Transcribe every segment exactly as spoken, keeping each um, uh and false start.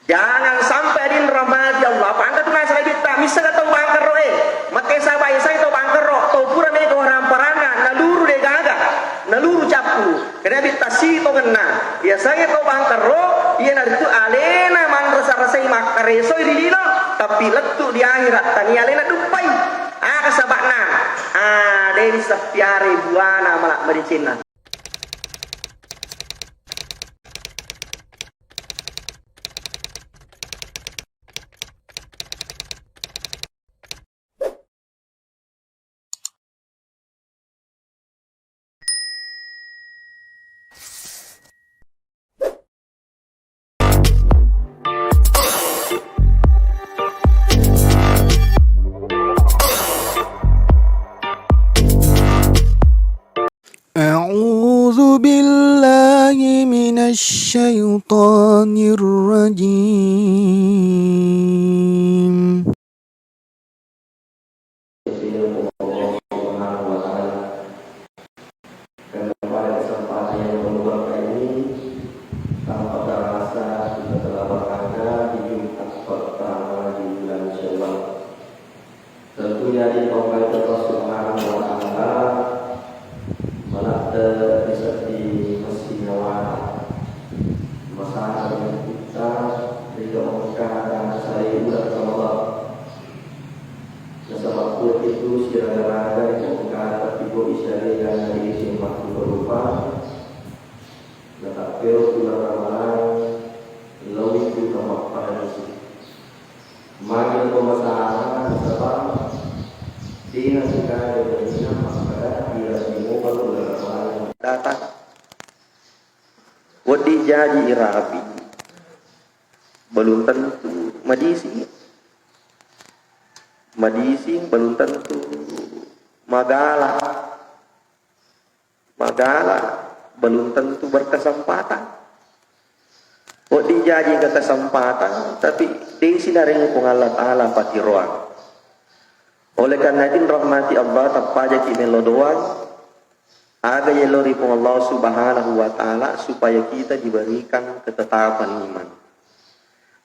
Jangan sampai, hadirin rahmati Allah, apa engka tu nasaba Nabitta, misseng tau bangkerro e, makkeda saba, yasengnge tau bangkerro, tau pura mega waramparanna, naluru degaga, naluru cappu. Karena Nabitta sitongenna, yasengnge tau bangkerro, iyanaritu alena manrasa-rasai makkaresoi ri lino, tapi lettu di akhirat tania alena duppai. Aga saba'na? Ah, de' nisseng piarai buana mala madecenna. أعوذ بالله من الشيطان الرجيم. Karena pada kesempatan yang berbahagia ini, tanpa terasa kita telah berada di Jumat pertama di bulan Syawal. Tentunya di Allah Subhanahu wa Ta'ala, manattu di seddi masih nyawa, masalah dengan kita, ridho engka dan saling udah sama Allah. Nasaba kuat itu siraga-raga engka tapi kok isyarat dan dari sing waktu berupa, na tappero bulan Ramalang, lao itu kamappada sih. Magi ko masalah, nasaba dina sikae dina makkada ira simoba tu dalam. Datang. Wedding jaji irapi. Belum tentu madising. Madising belum tentu magala. Magala belum tentu berkesempatan. Wedding jaji ke kesempatan, tapi desi narengngi Puang Allah Ta'ala patiroang. Oleh karena itu, rahmati Allah, tappajaki melo doang, aga yello ri Puang Allah Subhanahu wa Ta'ala, supaya kita diberikan ketetapan iman.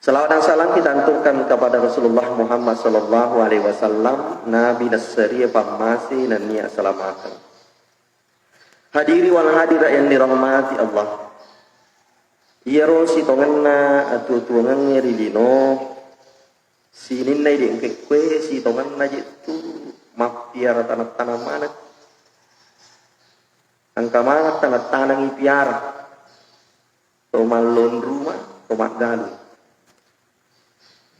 Salawat dan salam kita anturkan kepada Rasulullah Muhammad sallallahu alaihi wasallam, Nabi Nassaria pammase nennia selamateng. Hadiri wal hadirat yang dirahmati Allah. Iyaro sitongenna atuo-tuongengnge ri lino, sininna idi engka kue sitongenna jettu mappiara tanang-tanang maneng. Engka maneng tanang-tanang ipiara. To mallonruma, to maggalung.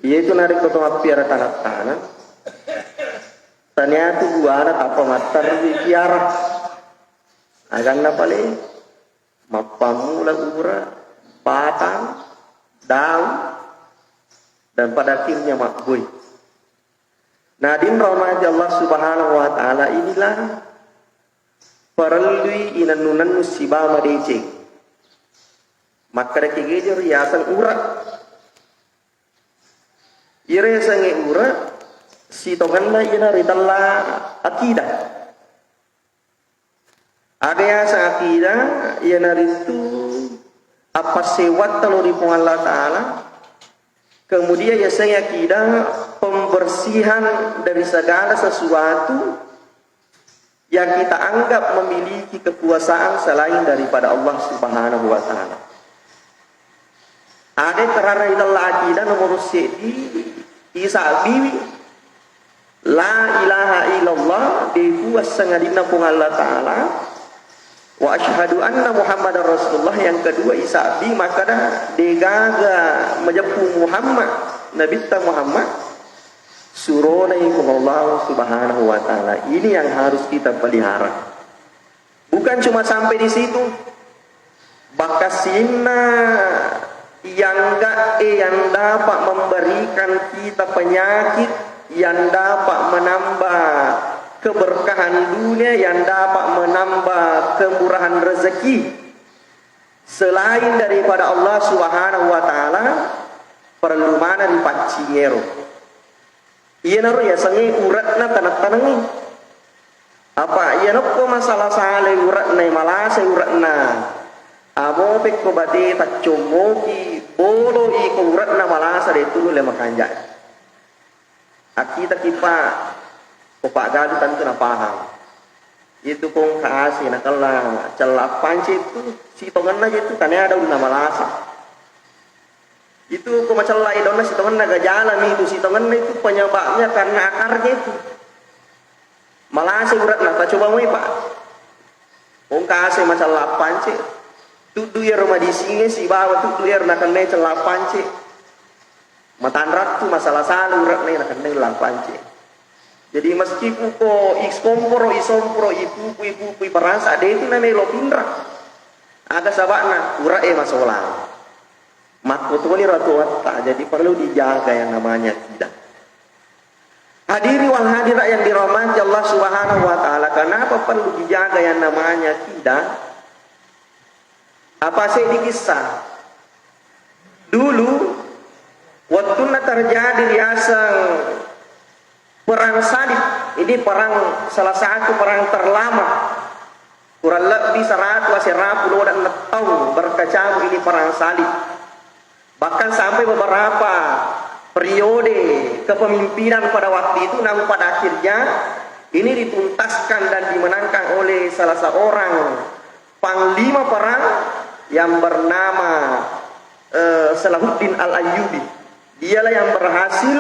Iyatu narekko to mappiara tanang-tanang, taniatu buana tappa matterru ipiara. Aganna pale, mappammula ura, patang, daun, dan pada akhirnya mabboi. Nah, hadirin rahmati Allah Subhanahu wa Ta'ala, inilah parellui inennu-nennu sibawa madeceng. Makkeda ki gejo riaseng ura. Iyaro yasengnge ura, sitongenna iyana ritella akidah. Aga yaseng akidah, iyanaritu appassewwatta lao ri Puang Allah Ta'ala. Kemudian yasengnge akidah pembersihan dari segala sesuatu yang kita anggap memiliki kekuasaan selain daripada Allah Subhanahu wa Ta'ala. Ada terara ila akidah nomor seddi, isabbiwi la ilaha illallah, de puasseng adinna Puang Allah Ta'ala, wa asyhadu anna Muhammadar Rasulullah, yang kedua isabbi makkada degaga majeppu Muhammad, Nabitta Muhammad, suronai Puang Allah Subhanahu wa Ta'ala. Ini yang harus kita pelihara. Bukan cuma sampai di situ. Bahkan sininna yang enggak, eh, yang dapat memberikan kita penyakit, yang dapat menambah keberkahan dunia, yang dapat menambah kemurahan rezeki selain daripada Allah Subhanahu wa Ta'ala, perlu mana dipancingero. Iyanaro yasengnge ure'na taneng-tanengnge. Apa iyanakko masala-salai ure'na, malasai ure'na, Amo pekko bate taccommoki, bolo iko ure'na malasa de' tu nulle makanja. Akkita kipa ko paggalu tentu napahang. Itu ko engka ase nakella cella pance tu sitongenna je tu tania daunna malasa. Itu ko macella daunna sitongenna gejala mi itu sitongenna itu penyebabnya karena akarnya itu. Malasa ure'na, tacoba moi, Pak. Engka ase macella pance. Tuddu iyaro madisingnge sibawa tuddu iyaro nakennai cella pance. Matanrattu masala-sala ure'na nakennai cella pance. Jadi meskipun ko iskomporo, isomporo, ipupu, ipupu, iperasa, de' tu namelo pinra. Aga saba'na? Ure'e masolang. Makkotoni ratuatta, jadi perlu dijaga yang namanya akidah. Hadiri wal hadirat yang dirahmati Allah Subhanahu wa Ta'ala, kenapa perlu dijaga yang namanya akidah? Apa sedikit kisah. Dulu, wettunna terjadi riaseng Perang Salib, ini perang, salah satu perang terlama. Kurang lebih seratu aserapu loda enneng taung berkecamuk ini perang salib. Bahkan sampai beberapa periode kepemimpinan pada waktu itu, namun pada akhirnya ini dituntaskan dan dimenangkan oleh salah seorang panglima perang yang bernama, eh, Salahuddin Al-Ayyubi. Dialah yang berhasil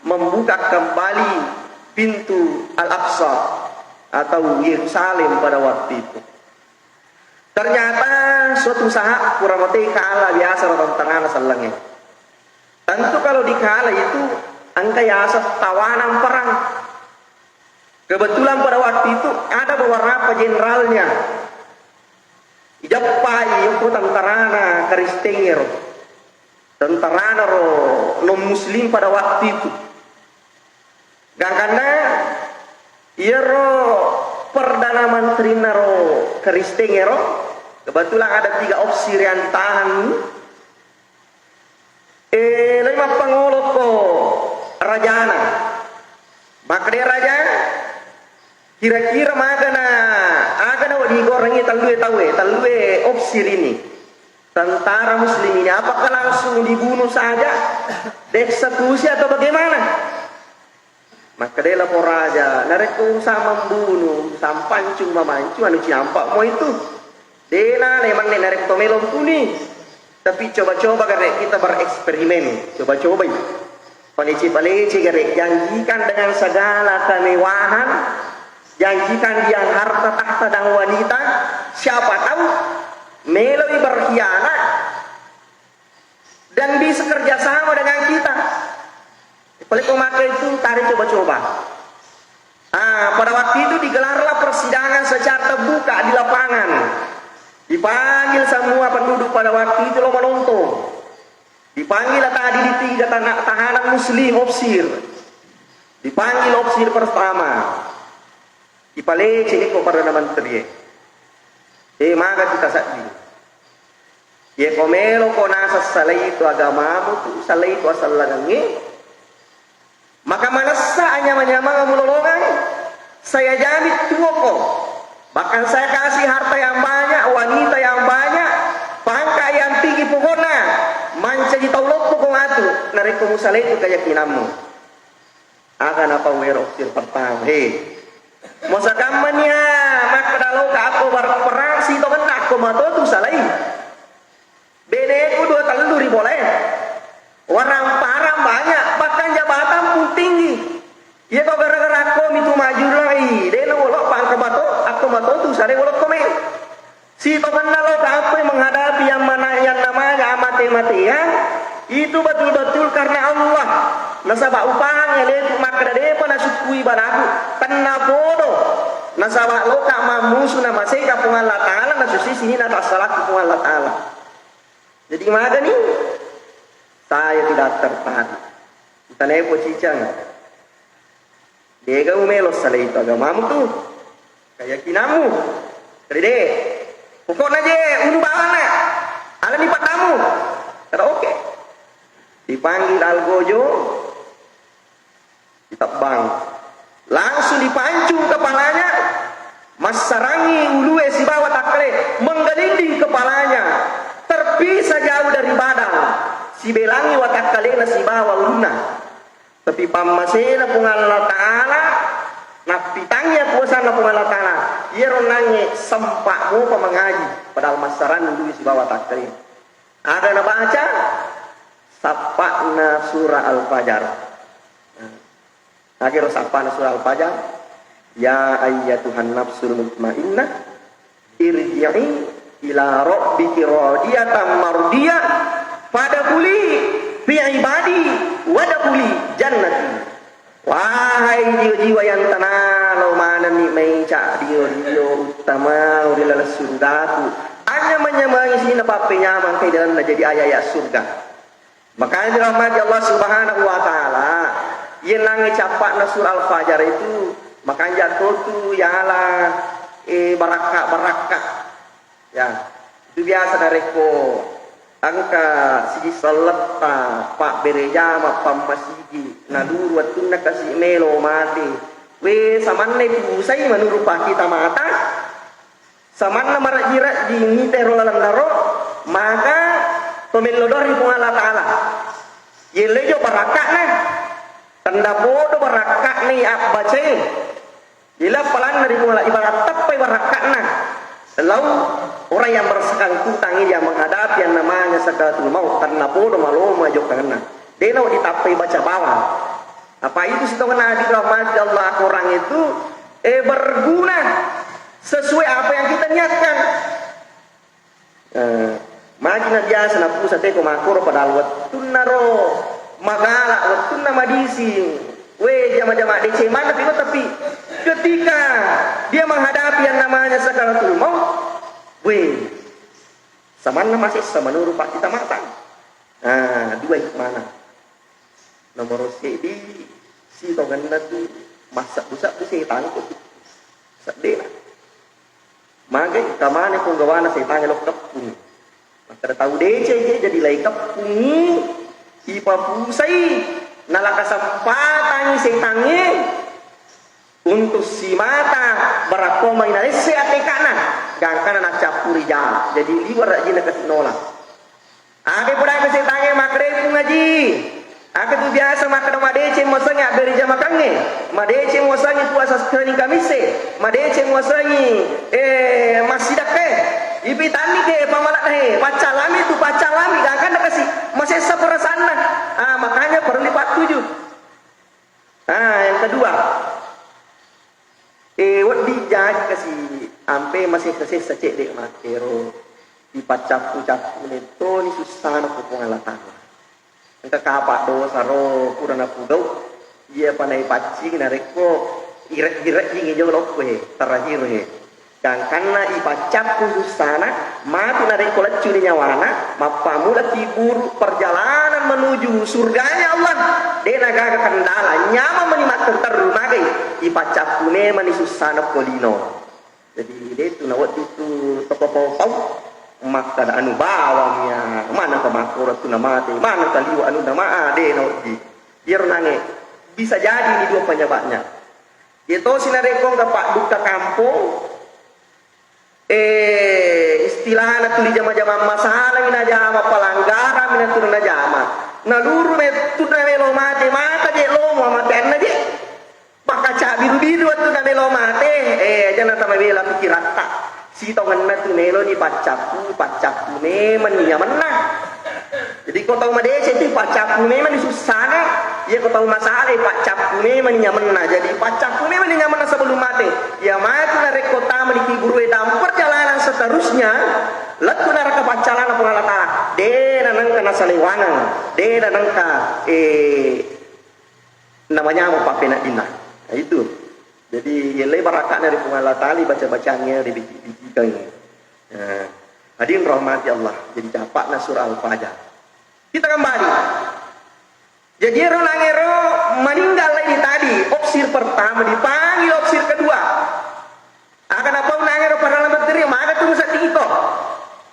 membuka kembali pintu Al-Aqsa atau Yerusalem pada waktu itu. Ternyata suatu saat pura matei kala biasa ro tentarana sellengnge. Tentu kalau dikala itu engka yaseng tawanan perang. Kebetulan pada waktu itu ada beberapa jenderalnya. Ijappai yokko tentarana Kristen ero. Tentarana ro non muslim pada waktu itu. Gangkanna iyaro perdana menterinna ro Kristen ero, kebetulan ada tiga opsir yang ditahan. Eh, loi mappangolokko rajana. Makkeda raja, kira-kira magana, agana wedding digorengi tellue tauwe, tellue opsir ini. Tentara muslim ini apakah langsung dibunuh saja, dieksekusi atau bagaimana? Makkedai lapor raja, narekko usaha membunuh, usaha pancung mamancu, anu cinampa mo itu. Dena lemenne narekko melo mpuni. Tapi coba-coba gare kita bereksperimen, coba-cobai. Palece-palece gare, janjikan dengan segala kemewahan, janjikan dia harta tahta dan wanita, siapa tahu meloi berkhianat dan bisa kerja sama dengan kita. Paling memakai itu tari coba-coba. Ah, pada waktu itu digelarlah persidangan secara terbuka di lapangan. Dipanggil semua penduduk pada waktu itu lo menonton. Dipanggil tadi di tiga tana- tahanan muslim opsir. Dipanggil opsir pertama. Ipalece ni ko Perdana Menteri e. Eh, maga kita saddi. Ye ko melo ko naseng salai tu agamamu tu, salai tu asallangengnge, maka manessa anyamang-nyamang mulolongang, saya jamin tuo ko. Bahkan saya kasih harta yang banyak, wanita yang banyak, pangkat yang tinggi, pokoknya mancaji tau loppo ko matu, narekko musalai tu keyakinanmu. Aga napau ero opsir pertama? He. Mosakamma nia makkeda loka akko bar-, perang sitongenna akko matotu salai. Beneku dua tellu ri bolae. Warang parang banyak, bahkan jabatan pun tinggi. Iya kok gara-gara akko mitu maju lai, dena wolo pangka mato, akko matotu salai wolo kome. Sitongenna loka akkoi menghadapi yang mana, yang namanya mate-matean, itu betul-betul karena Allah. Nasaba upahang eleku makkeda depa nasukkui balaku, tennapodo. Nasaba loka mammusu namasega Puang Allah Ta'ala, nasusi sinina tassalakku Puang Allah Ta'ala. Jadi magani? Saya tidak tertarik. Tanae pocicang. Dega umelo salai tu agamamu tu, keyakinanmu. Rede, pokokna je unu bawanna. Alani paddamu. Kada oke. Dipanggil Algojo, ditebbang. Langsung dipancung kepalanya, Massarangi ulue sibawa takkale, menggelinding kepalanya, terpisah jauh dari badan, sibelangi watakkalena sibawa ulunna. Tapi pammasena Puang Allah Ta'ala, nappitangngi akuasanna Puang Allah Ta'ala, iyaro nangnge sempa mopa mangaji, padahal massarangi ulue sibawa takkale. Aga nabaca? Sappa'na surah Al-Fajar. Nah, agaro sappa'na surah Al-Fajar? Ya ayyatuhan nafsul mutmainnah, irji'i ila rabbiki radiyatan mardiyah, fadkhuli fi ibadi wadkhuli jannati. Wahai jiwa-jiwa yang tenang, lao manenni maica dio-dio uttamau ri laleng surugaku. Anyameng-nyamengi sininna pappenyameng engkai dalamna jadi aya-aya surga. Makanya dirahmati Allah Subhanahu wa Ta'ala, iye nangnge cappa'na surah Al-Fajar itu, makanja totu yala, eh, barakka-barakka. Ya, itu biasa narekko engka siji selletta, pabbere jama, pammasigi, naluru wettunna kasi melo mate. We, samanna ipusai menurut pakkita mata, samanna marejji-rejji nitero lalennaro, maka to mello doang ri Puang Allah Ta'ala. Yellejo barakka'na, tanda podo barakka'na abbacae. Ila palanna ri Puang Allah, ibarat tappai barakka'na. Lau orang yang bersangkutan ia menghadapi yang namanya sakaratul maut, tanda podo maloma jokkangenna. Dena ditappai baca bawang. Apa itu sitongenna hadirin rahmati Allah, Quran itu, eh, berguna sesuai apa yang kita niatkan. Eh, magi na biasa napusa teko makkoro, padahal wettunnaro magala, wettunna madising, we, jama-jama deceng maneng tiko, tapi ketika dia menghadapi yang namanya sakaratul maut, we, samanna masessa menurut pakkita mata. Nah, dua hikmana. Nomoro seddi, sitongenna tu massebbu-sebbu setang ko tu. Seddena. Magai, kamane punggawana setang elo keppung. Makkeda tau deceng je, jadi lai keppungi, ipapusai, nalaka sempatangi setangnge untuk simata barakko mai nalesse atekana, gangkana naccappuri jala. Jadi liwara jina kasi nola. Aga podang setangnge makkeda, "Pung Aji, aga tu biasa makkeda madeceng muasengngi abbere jamakangnge, madeceng muasengngi puasa Senin Kamisse, madeceng muasengngi, eh, massidakke. Ipitanni ke pamaladde, paccalami tu, paccalami, gangkanna kasi masessa perasaanna." Ah, makanya perlu dipattuju. Ah, yang kedua, eh, wedding jaji kasi ampe masessa-sessa cedde makkero, ipaccappu-cappu nettoni sussana ko Puang Allah Ta'ala. Engka kapa dosa ro pura napugau, iya pa naipaccing narekko ire-, ireddingi jolo ko he, terakhir he. Gangkanna ipaccappu sussana, matu narekko leccuni nyawana, mappammula kiburu perjalanan menuju surganya Allah. De nagaga kendala, nyamang mani mattenterru, magai ipaccappu memani sussana ko lino. Jadi, de tu nawedding tu topopopau, makkada anu bawang ya, manengka makkoro tu namate, manengka liwa anu nama, de nawedding. Iyaro nange, bisa jadi ini dua penyebabnya. Iya tosi narekko engka paddukka kampong, eh, istilahna tuli jama-jamang masalami najama, pelanggaran mi natuna najama. Naluru mettu namelo mate, mata je lomo amateanna je. Maka cabbiru-biru wettu namelo mate, eh, aja natamabela pikiratta. Sitongenna tu meloni paccappu, paccappu memang ni nyamenna. Jadi, ko tau madeceng tu paccappu memang ni sussana, iya ko tau masalai paccappu memang ni nyamenna. Jadi, paccappu memang ni nyamenna sebelum mate. Iya matu narekko tama di kuburue dan perjalanan seterusnya, lettu naraka paccalana Puang Allah Ta'ala. De nanengka nasalewanang, de nanengka, eh, namanyameng pappeneddinna. Nah, itu. Jadi, yellai barakka'na ri Puang Allah Ta'ala, baca-bacangnge, dibiji-bijikengnge. Nah, hadirin rahmati Allah, jadi capa'na surah Al-Fajr. Kita kembali. Jadi, ero nangero meninggal ini tadi, opsi pertama dipanggil, opsi kedua. Aga napau nangero paralama teri, maga tu sedding iko.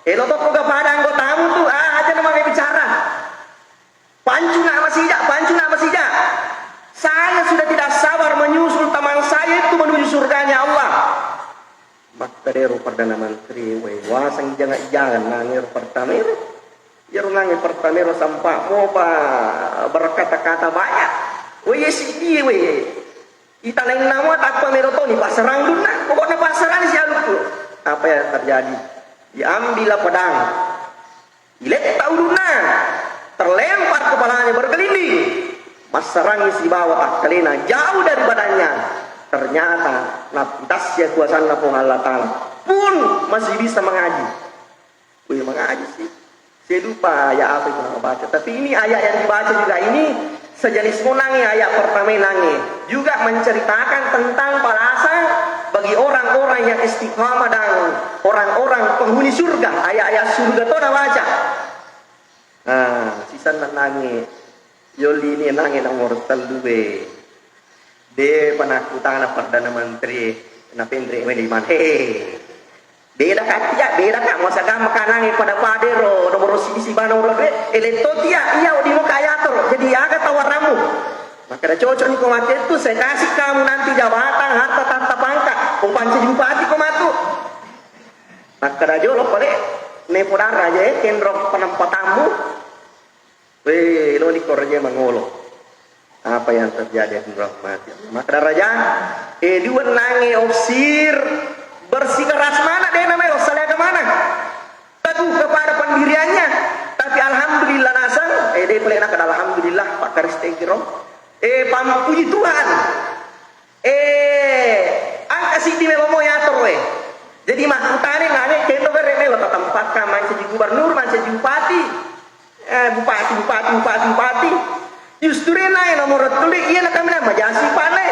Elo tokko ga pada anggotamu tu, ah, aja nama bicara. Pancu nak masija, pancu nak masija. Saya sudah tidak sabar menyusul teman saya itu menuju surganya Allah. Ero Perdana Menteri, weh, waseng janga-janga nangero pertamero. Iyaro nange pertamero sampa mopa berkata-kata banyak. Weh, siddi, weh. Itanainna mua tappa mero toni passerang dunna. Pokokna passerang sialukku. Apa yang terjadi? Diambillah pedang. Diletta ulunna, terlempar kepalanya bergelinding. Massarangi sibawa takkalena jauh dari badannya. Ternyata nappitassi kuasanna Puang Allah Ta'ala. Pun masih bisa mengaji. Wih, mengaji sih. Saya lupa ayat apa itu yang baca. Tapi ini ayat yang dibaca juga ini sejenis monange ayat pertama nange juga menceritakan tentang balasan bagi orang-orang yang istiqamah dan orang-orang penghuni surga. Ayat-ayat surga itu baca. Nah, sisanna nange, yolli ini nange nomor telu e. De panakkutana Perdana Menteri, napenre meni man. He. Beda katia, beda ka, masa gam makanange pada padero, nomor siji siba nomor dua, eletto tia, iya odi mo kaya toro. Jadi aga tawaranmu? Makkeda cocok ni ko mate itu, saya kasih kamu nanti jabatan, harta, tahta, pangkat. Ko panca bupati ko matu. Makkeda jolo pale, ne podara aja e, kenro penempatanmu. Weh, lo ni ko raja mangolo. Apa yang terjadi, rahmati Allah. Makkeda raja, eh, dua nange opsir bersikeras mana de namelo sale agamana. Teguh kepada pendiriannya. Tapi alhamdulillah nasang, eh, de pale nakkeda alhamdulillah, Pak Karis tengkiro. Eh, pam-, puji Tuhan. Eh, angka siddi melo mo yatoro e. Jadi makkutane nane kendo gare melo tatempatkan mancaji gubernur, mancaji bupati. Eh, bupati, bupati, bupati, bupati. Justru e nae nomor telu, iya na kaminang maja sipane.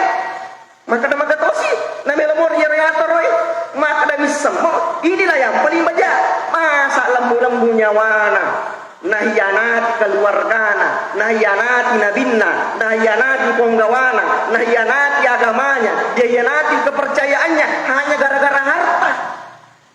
Makkeda magatosi, na melo mo iya yatoro e. Makkeda missemmo, inilah yang paling baja. Masa lembu-lembu nyawana. Nahianati keluargana, nahianati nabinna, nahianati ponggawana, nahianati agamanya, dihianati kepercayaannya hanya gara-gara harta.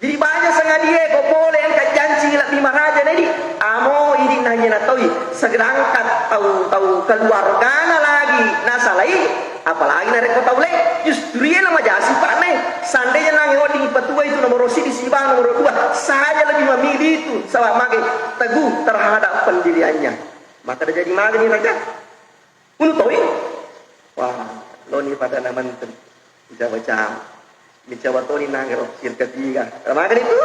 Jadi banyak sengadia ko pole engka janci lebbi maraja nedi, amo idi nahiana toi, sedangkan tau-tau keluargana lagi nasalai. Apalagi narekko tau laing, justru iya na maja sipa'na e. Seandainya nange wedding ipatua itu nomor siji siba nomor dua, saya lebih memilih itu. Saba' mage teguh terhadap pendiriannya. Makkeda jadi magani raja. Unu toi? Wah, loni pada namanten. Baca-baca. Mencoba toni nange ro sirka tiga. Magani tu?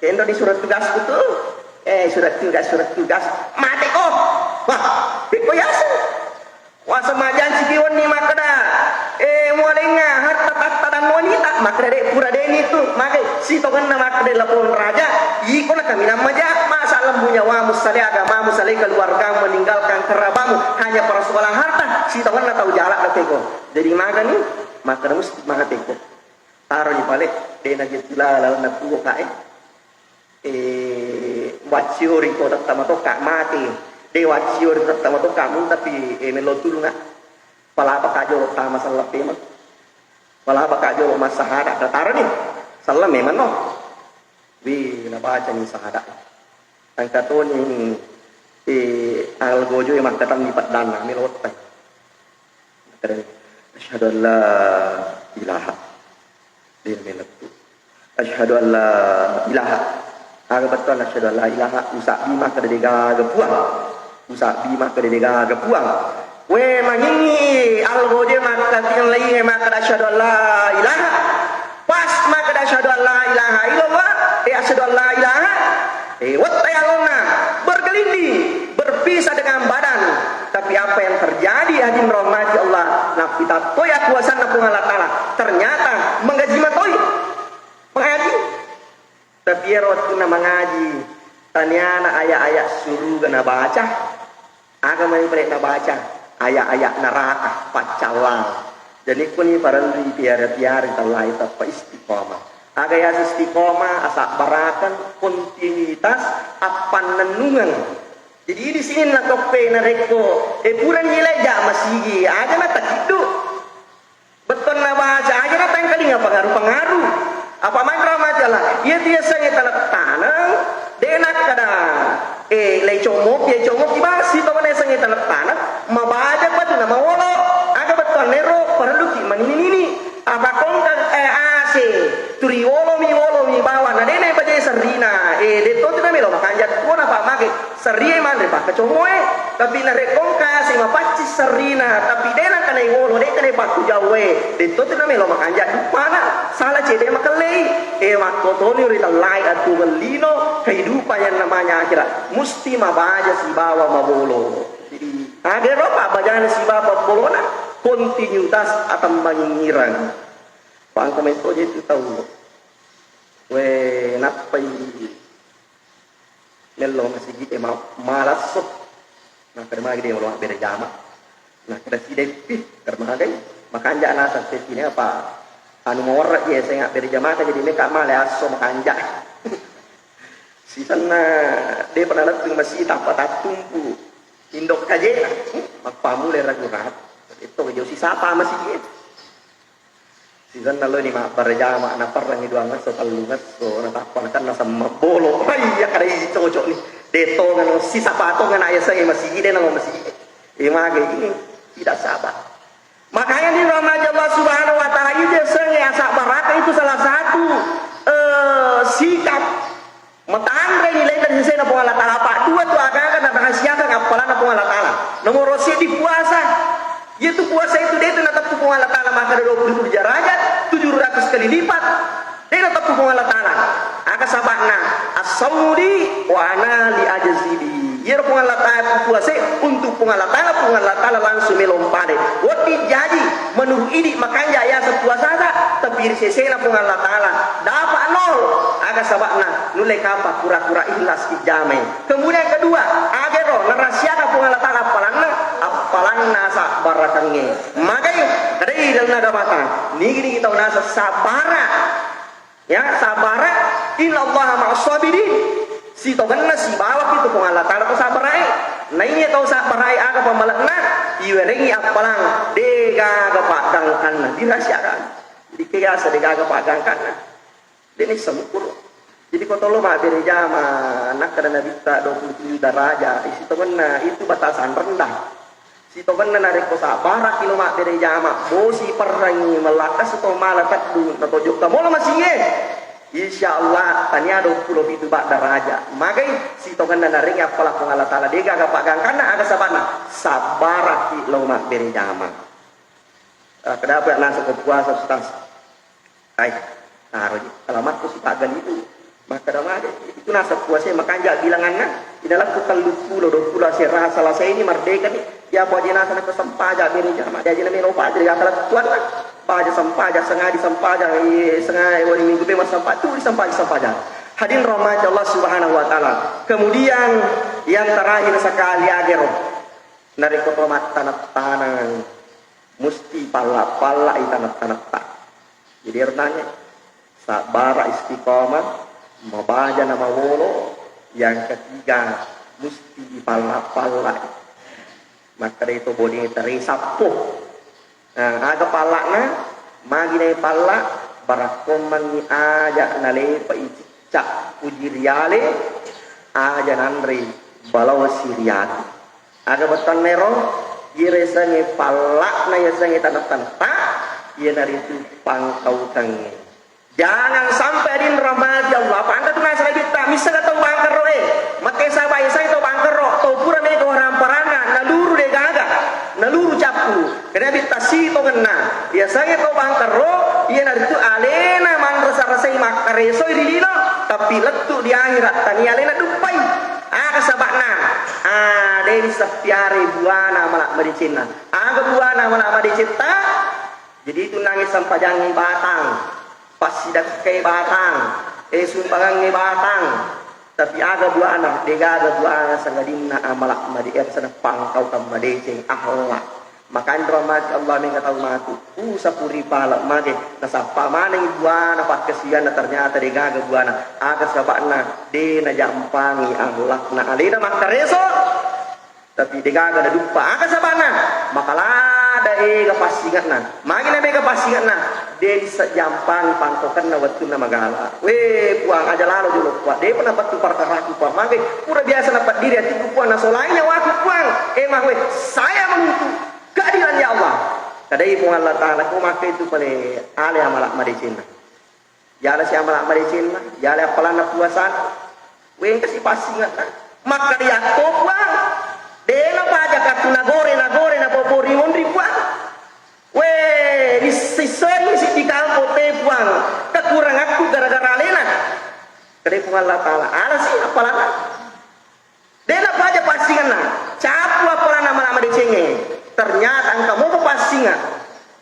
Kendo di surat tugasku tu. Eh, surat tugas, surat tugas. Mate ko. Wah, piko yaseng. Wasa majanci ki wenni makkeda, eh, mualengnga harta tatta dan wanita, makkeda de' pura deni tu, mage sitongenna makkeda lapong raja, iko na kaminang maja, masa lembu nyawamu, sale agamamu, sale keluargamu, meninggalkan kerabatmu, hanya persoalan harta, sitongenna tau jala na teko. Jadi magani, makkeda musti maga teko. Taroni pale, de' na je tula lalenna tuo kae. Eh, wacciori ko tetta matokka mate. De' wacciori tetta matokka mutapi, eh, melo tulunga. Palabaka jolo tama sellepe ma. Palabaka jolo massahada. Datarani. Selleng memang no. Wi, nabacani sahada. Tangkatoni, eh, algojo e makkatanni peddanna, melotta. Asyhadu an la ilaha. De' melettu. Asyhadu an la ilaha. Aga bettuanna asyhadu an la ilaha. Usabbi makkeda de' gaga puang. Usabbi makkeda de' gaga puang. We mangingi algoje makkatinlai makkeda asyhadu an la ilaha. Pas makkeda asyhadu an la ilaha illallah. Eh, asyhadu an la ilaha. Eh, wettai alonna, bergelinding, berpisah dengan badan. Tapi apa yang terjadi, hadirin rahmati Allah, nappitattoi akuasanna Puang Allah Ta'ala. Ternyata mengaji matoi. Mengaji. Tapi ero wettunna mengaji, taniana ayat-ayat suruga nabaca. Aga mani pale nabaca? Ayat-ayat neraka, paccallang. Jadi kuni parellu ipiara-piara tallai tappa istiqomah. Aga yaseng istiqomah, asabbarakeng, kontinuitas, appannennungeng. Jadi di sini natoppe narekko, eh, purani leja masigi, aja natakiddu. Bettuanna baca aja na tangkalinga pengaruh-pengaruh. Apa manra majalah? Iya tu yasengnge taneng-taneng, de' nakkeda, eh, le comok, ye comok ki basi to mana yasengnge taneng-taneng, mabaja batu na mawolo. Aga bettuanna ero, parelluki manini-nini. Apa kongkang, eh, ase, turiwolo mi Tomoe, tapi narekko engka si mapaccing serrina, tapi de nengka naewolo, de nengka napakkujauwe, de to tu namelo makanja duppana, sala cede makellei. E, makkotoni ri tellai atuwongeng lino, kehidupan yang namanya akhirat, musti mabaja sibawa mabolo. Jadi, agero pabbajana sibawa pabbolona, kontinuitas atemmangingirang. Pangka metto je tu tau. We, nappai mello masigi e ma-, malasso. Nah, kada magi de lo mabbere jama. Nah, kada sideppi, kada magai. Makanja naseng sedding apa anu mawarra je saya mabbere jama, jadi meka male asso makanja. Sisenna depa nalettu masigi tappa tattumpu. Indo kajena, hmm, mappamule ragu-ragu. Itu jo sisapa masigi. Sisenna lo ni mabbere jama, naperrangi dua ngesso, tellu ngesso, natappa nakenna semmeng bolo. Wah, iya kada isi cocok ni. De tongeng sisapa tongeng na yaseng masigi, de nalo masigi. E, mage ini tidak sabar. Makanya dirahmati Allah Subhanahu wa Ta'ala, itu yaseng asabbaraka itu salah satu, eh, sikap matanre nilai dari sesena Puang Allah Ta'ala. Apa dua tu aga-aga narahasiakan appalanna Puang Allah Ta'ala. Nomor seddi puasa. Yaitu puasa itu de tu nateppu Puang Allah Ta'ala, maka ada dua puluh tujuh derajat, tujuh ratus kali lipat. De nateppu Puang Allah Ta'ala. Aga sabakna, as-saumu li wa ana li ajzi bi. Iyaro Puang Allah Ta'ala puasa untuk Puang Allah Ta'ala, Puang Allah Ta'ala langsung melompa de. Wedding jaji menurut idi makanja yaseng puasata, tapi ri sesena Puang Allah Ta'ala dapat nol. Aga sabakna, nulle kapang pura-pura ikhlas ijamai. Kemudian kedua, agero narahasiakan Puang Allah Ta'ala appalanna, appalanna sabbarakengnge. Magai, kadai dalam agamata, nigi-nigi tau naseng sabbara. Ya, sabbara, innallaha ma'as sabirin. Sitogenna sibawa itu Puang Allah Ta'ala to sabbarae. Naiya tau sabbarae aga pamalekna, iwerengi appalang, degaga paggangkanna, dirahasiakan. Jadi keasa degaga paggangkanna. Dene sempurna. Jadi ko tolo mabbere jama, nakkeda Nabitta dua puluh tujuh daraja, isi tomenna itu batasan rendah. Sitongenna narekko sabbaraki lo mabbere jama, bosi perrangi, mellakka sito mala teddu, natojokka molo masinge. Insya Allah tania dua puluh pitu bak daraja. Magai sitongenna narengi appala Puang Allah Ta'ala, degaga paggangkanna, aga sabana sabbaraki lo mabbere jama. Ah, kenapa naseng ko puasa, Ustaz? Ai, taroji alamatku sipaggalitu. Makkeda mage, itu naseng puasa makanja bilanganna. Inalakku telluppulo, duappulo asera, Selasa ini merdeka ni. Ya, apa aja naseng nako sempaja beri jama. Dia aja namelo paja, dia kala tuanna. Paja sempaja, sengadi sempaja, eh, sengai wali minggu memang sempa-, tu disempaja, sempaja. Hadirin rahmati Allah Subhanahu wa Ta'ala. Kemudian yang terakhir sekali, agero. Narekko to mattaneng-taneng, musti palla-pallai taneng-tanetta. Jadi, ero nange, sabbara, istiqomah, mabaja na mawolo, yang ketiga, musti dipalla-pallai. Makkeda to boneta, resappo. Nah, aga palla'na? Magi nae palla, barakkommengngi aja nalepai cicca uji riale, aja nanrei balawa siriatu. Aga bettuanna ero? Iyaro yasengnge palla'na yasengnge taneng-tanetta, iyanaritu pangkaukengnge. Jangan sampai, hadirin rahmati Allah. Apa engka tu naseng Nabitta, misseng tau bangkerro e. Makkeda saba, yasengnge tau bangkerro, tau pura mega waramparanna, naluru degaga, naluru cappu. Kena Nabitta sitongenna. Yasengnge tau bangkerro, iyanaritu alena manrasa-rasai makkaresoi ri lino, tapi lettu di akhirat tania alena duppai. Aga sabana? Ah, de disappiare buana amala madecenna. Aga buana amala madecetta? Jadi itu nangnge sempajangngi batang, passidekkai batang, eh, sumbangangngi batang. Tapi aga buana? Degaga buana sangadinna amala made-, eh, sana pangkaukeng madeceng, akhlak. Makanya rahmati Allah, mega tau matu, usapuri pala mage, nasappa manengi buana pakkasiwianna, ternyata degaga buana. Aga sabana? De najampangi akhlakna alena makkareso. Tapi degaga naduppa. Aga sabana? Makalada ega passinge'na. Magi na mega passinge'na? De dissejampangi pangkokenna wettunna magala. We Puang, aja lalo jolo Puang. Depa napettu perkaraku Puang. Magi pura biasa napeddiri atikku Puang, nasolai nyawaku Puang. Eh, mah we, saya menuntut keadilan ya Allah. Kadai Puang Allah Ta'ala, ko makka itu pale ale amala madecenna. Yala si amala madecenna, yala appalanna puasana. Wengka si passinge'na. Makkeda yatto Puang. Dena paja kattu nagore, nagore, napobori monri Puang. We, isseng-issengi siddi kampo te Puang, kekurangakku gara-gara alena. Kade Puang Allah Ta'ala, alasi apalana. Dena paja passinganna, capu apalana mala madecengnge. Ternyata engka mopa passinga.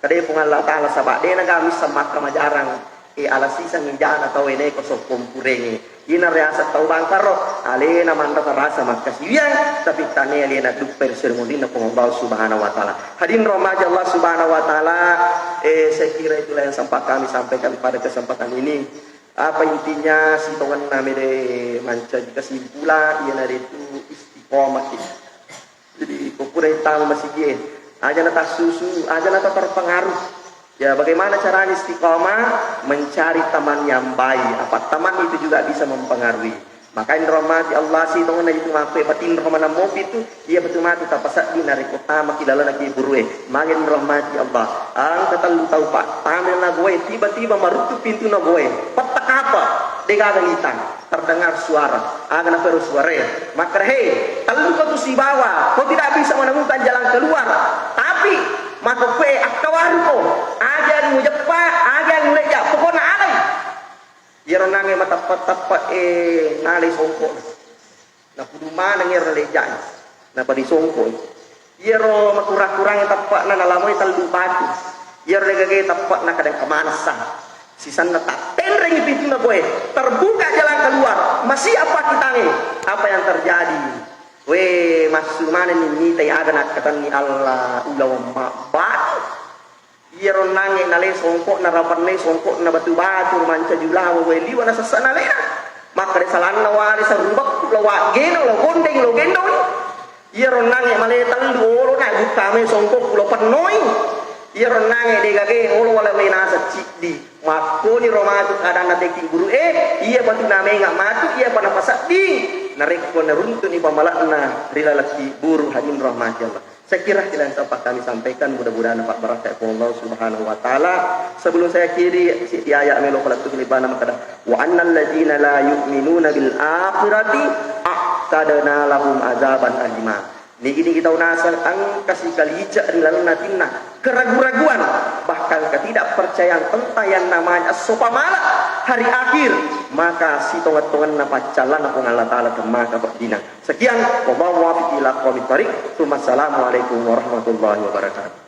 Kade Puang Allah Ta'ala, saba dena gaga misseng makkamajarang. E, ala siseng ijana tau ene ko soppong purengnge. Ina riaseng tau bangkaro, alena manrasa-rasa makkasiwiang, tapi tane alena duppe ri seri munrinna Puang Allah Subhanahu wa Ta'ala. Hadirin rahmati Allah Subhanahu wa Ta'ala, eh, saya kira itulah yang sempat kami sampaikan pada kesempatan ini. Apa intinya, sitongenna mede mancaji kesimpulan, iyanaritu istiqomah. Jadi, ko pura tama masigie, aja na tassusu, aja na terpengaruh. Ya, bagaimana caranya istiqomah? Mencari teman yang baik. Apa teman itu juga bisa mempengaruhi. Maka inrahmati Allah, sitongenna itu ngaku patinro maneng mopi tu, iya betul mati tapasaddi narekko tama ki lalana ki burue. Magi inrahmati Allah. Angka tellu tau, Pak. Tama na goe, tiba-tiba maruttu pintu na goe. Petta kapa, degaga nitang. Terdengar suara, aga napero suarae. Makkeda, "Hei, telluko tu sibawa, kau tidak bisa menemukan jalan keluar. Tapi, makkokkoe akkawaruko, aja mujeppa, aja mulejja, pokokna alai." Iyaro nange mateppa-teppa, eh, nalai songko. Napudu maneng iyaro lejjai. Napa disongkoi. Iyaro makurang-kurangnge teppe'na nalamoi tellu batu. Iyaro degage teppe'na kadang kemanessa. Sisenna tattenrengi pintunna boe. Terbuka jalan keluar. Masiap pakkitangnge. Apa yang terjadi? We, massu manenni mitai aga nakkatenni Allah ulaweng mabbatu. Iyaro nangnge nale songko'na, rapennai songko'na batu-batu, mancaji ulawa, wae liwa nasessa nalena. Makkeda salanna wale sarubakku, lao waggeno, lao gondeng, lao gendong. Iyaro nangnge male tellu olo na gukka mai songkokku lao pennoi. Iyaro nangnge degage olo wale wae naseng ciddi. Makkoni ro matu adanna teki guru e, iya batu namenga matu, iya pa napasedding. Narekko naruntuni pamalakna ri laleng buru hadin rahmati Allah. Saya kira itu yang sempat kami sampaikan, mudah-mudahan dapat berkah oleh Allah Subhanahu wa Ta'ala. Sebelum saya akhiri, si ayat melo pala tu libana makkeda, "Wa annal ladzina la yu'minuna bil akhirati a'tadna lahum azaban alima." Nigi-nigi tau naseng engka sikalice ri lalenna atinna keragu-raguan, bahkan ketidakpercayaan tentang yang namanya esso pamala hari akhir, maka sitongeng-tongenna paccallana Puang Allah Ta'ala temmaka peddinang. Sekian, wallahu muwaffiq ila aqwamit thariq. Tsumma assalamualaikum warahmatullahi wabarakatuh.